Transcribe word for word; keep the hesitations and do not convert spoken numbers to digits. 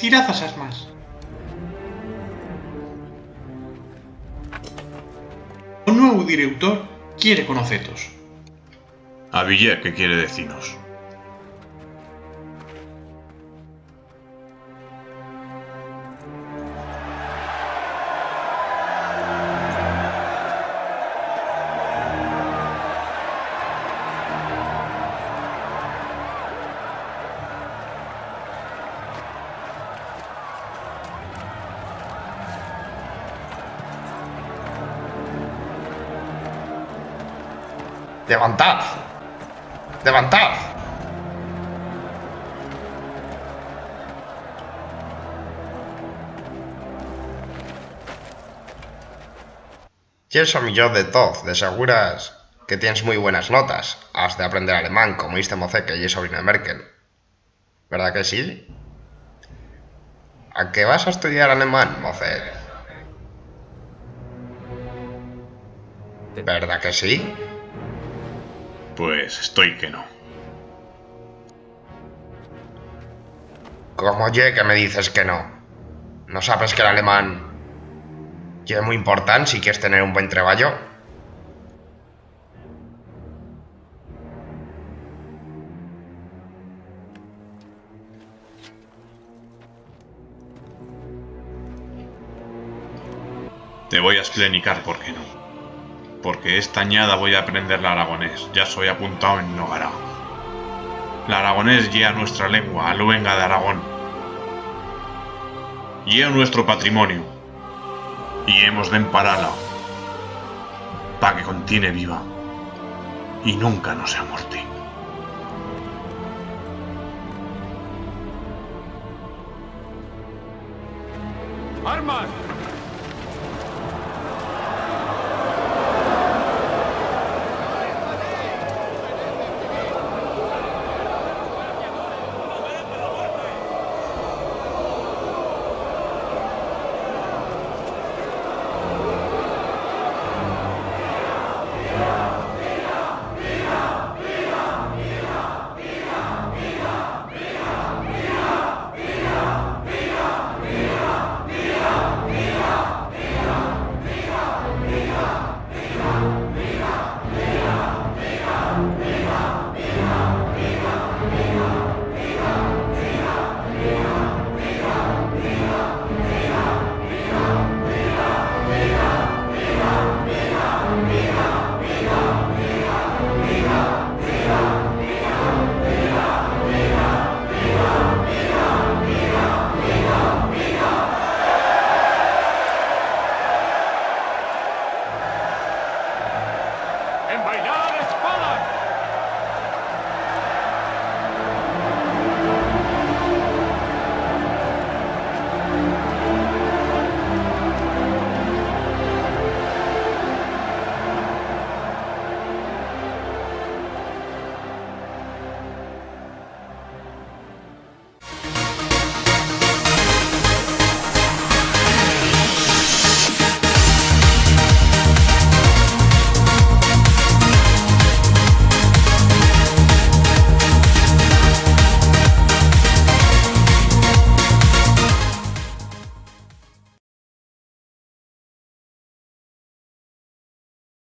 Mirad as armas. O nuevo director quiere conocetos. A viyer qué quiere decinos. Levantad! Levantad! Ye eso millor de tot, de seguras que tiens muit buenas notas. Has d'aprender alemán, como iste mocet que ye sobrino de Merkel. Verdat que sí? A qué vas a estudiar alemán, mocet? Verdat que sí? Pues estoi que no. Cómo ye que me dices que no? No sabes que l'alemán ye muit important si quiers tener un buen treballo? Te voi a esplenicar por qué no. Porque esta anyada voi a aprender l'aragonés, ya soi apuntau en Nogará. L'aragonés ye a nuestra lengua, a luenga d'Aragón. Ye o nuestro patrimonio. Y hemos d'emparar-la pa que contine viva y nunca no se amorte. Armas!